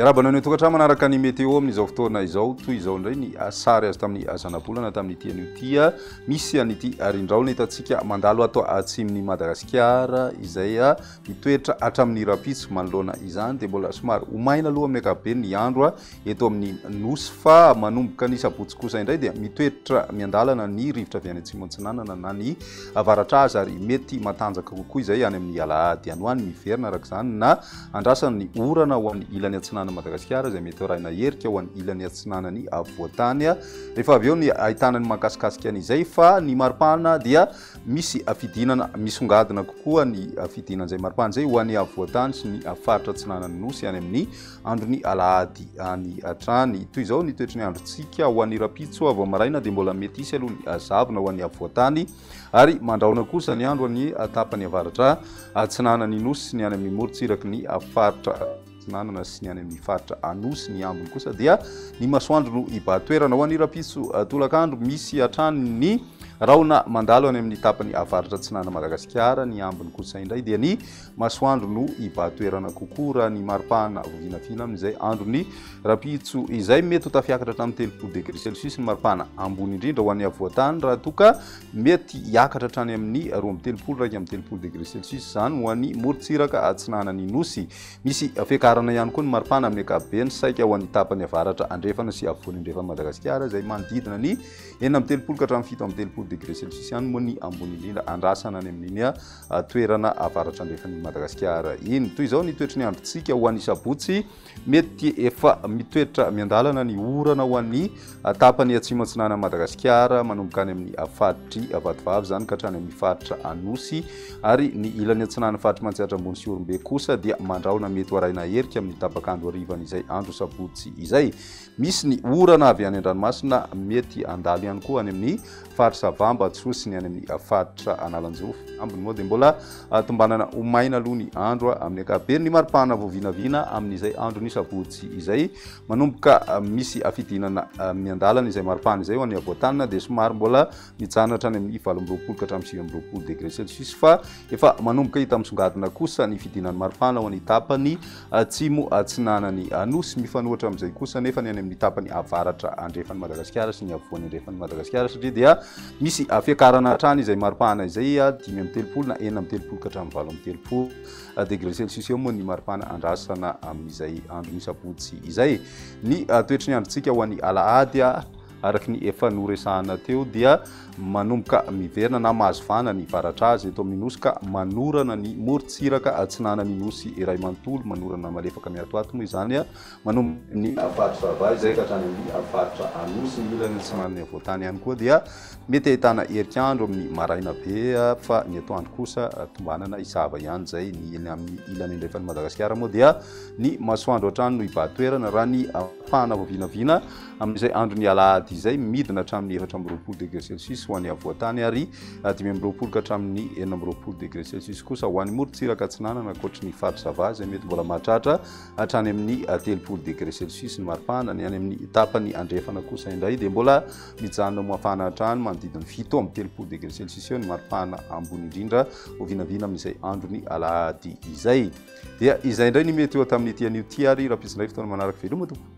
Miarahaba anao any an-tokantrano manaraka ny météo amin'izao fotoana izao. Toy izao indray ny sary azo tamin'ny zanabolana tamin'ity anio ity. Misy an'ity rindraolona hitantsika mandalo ato atsimon'i Madagasikara izay mitoetra hatramin'ny rahampitso. Manoloana izany dia mbola somary ho maina aloha amin'ny ankapobeny ny andro eto amin'ny Nosy fa manomboka ny sabotsy kosa indray dia mitoetra miandalana ny rivotra avy any atsimo atsinanana na ny avaratra aza ary mety matanjaka kokoa izay any amin'ny alahady any ho any. Miverina araka izany na andrasana ny orana ho an'ny ilany atsinanan'i Madagasikara izay mety arahina herika ho an'ny ilany atsinanan'ny afovoan-tany rehefa avy eo ny ahitana ny mahakasikasika an'izay fa ny maripana dia Misy fidinana misongadina kokoa ny fidinan'izay maripana izay ho an'ny afovoan-tany sy ny faritra atsinanan'ny Nosy any amin'ny andron'ny alahady any hatrany. Toy izao ny toetry ny androntsika ho an'ny rahampitso vao maraina dia mbola mety hisy aloha ny zavona ho an'ny afovoan-tany ary mandrahona kosa ny andro any tapany avaratra atsinanan'ny Nosy sy ny any amin'ny morontsiraky ny faritra Atsinanana sy ny any amin'ny faritra Anosy. Ny ambiny kosa dia ny masoandro no hibahan-toerana. Ho an'ny rahampitso tolakandro, misy hatrany ny rahona mandalo any amin'ny tapany avaratra atsinanan'i Madagasikara. Ny ambiny kosa indray dia ny masoandro no hibahan-toerana kokoa raha ny maripana voavinavina amin'izay andron'ny rahampitso izay. Mety ho tafiakatra hatramin'ny 30 degré celsius ny maripana ambony indrindra ho an'ny afovoan-tany raha toa ka mety hiakatra hatrany amin'ny 32, 31 degré celsius izany ho an'ny morontsiraka atsinanan'ny Nosy. Misy fiakarana ihany koa ny maripana amin'ny ankapobeny saika ho an'ny tapany avaratra andrefana sy afovoany andrefan'i Madagasikara izay manodidina ny 36 ka hatramin'ny 37 degré celsius ihany moa ny ambony indrindra andrasana any amin'iny toerana avaratra andrefan'i Madagasikara iny. Toy izao ny toetry ny androntsika ho an'ny sabotsy. Mety efa mitoetra miandalana ny orana ho an'ny tapany atsimo atsinanan'i Madagasikara manomboka any amin'ny faritr'i Vatovavy izany ka hatrany amin'ny faritra Anosy ary ny ilany atsinanan'ny faritr'i Matsiatra Ambony sy Ihorombe kosa dia mandrahona mety ho arahina herika amin'ny tapak'andro harivan'izay andro sabotsy izay. Misy ny orana avy any an-dranomasina mety handalo ihany koa any amin'ny faritra Sava, Ambatosoa sy ny any amin'ny faritra Analanjirofo. Ambiny moa dia mbola tombanana ho maina aloha ny andro amin'ny ankapobeny. Ny maripana voavinavina amin'izay andron'ny sabotsy izay. Manomboka misy fidinana miandalana izay maripana izay ho an'ny afovoan-tany dia somary mbola mijanona hatrany amin'ny 28 ka hatramin'ny 29 degré celsius fa efa manomboka hita misongadina kosa ny fidinan'ny maripana ho an'ny tapany atsimo atsinanan'ny Nosy. Mifanohitra amin'izay kosa anefa ny any amin'ny tapany avaratra andrefan'i Madagasikara sy ny afovoany andrefan'i Madagasikara satria dia misy fiakarana hatrany izay maripana izay, 35 na 36 ka hatramin'ny 38 degré celsius eo moa ny maripana andrasana amin'izay andron'ny sabotsy izay. Ny toetry ny androntsika ho an'ny alahady araka ny efa noresahana teo dia manomboka miverina na mahazo vahana ny varatra azy eto amin'ny Nosy ka manorana ny morontsiraka atsinanan'ny Nosy iray manontolo, manorana malefaka miatoato moa izany manomboka ny faritra Sava izay ka hatrany amin'ny faritra Anosy. Ny ilany atsinanan'ny afovoan-tany ihany koa dia mety ahitana erik'andro amin'ny maraina be fa ny atoandro kosa tombanana hisava ihany izay. Ny amin'ny ilany andrefan'i Madagasikara moa dia ny masoandro hatrany no hibahan-toerana raha ny ampahana vao vinavina Amin'izay andron'ny alahady izay, midina hatramin'ny 24 degré celsius ho an'ny afovoan-tany ary 25 ka hatramin'ny 26 degré celsius kosa ho an'ny morontsiraka atsinanana ankoatry ny faritra Sava izay mety mbola mahatratra hatrany amin'ny 30 degré celsius ny maripana. Ny any amin'ny tapany andrefana kosa indray dia mbola mijanona ho mafana hatrany manodidina ny 37 degré celsius eo ny maripana ambony indrindra ho vinavina amin'izay andron'ny alahady izay. Dia izay indray ny mety ho tamin'ity anio ity ary rahampitso indray fotoana manaraka. Veloma tompoko.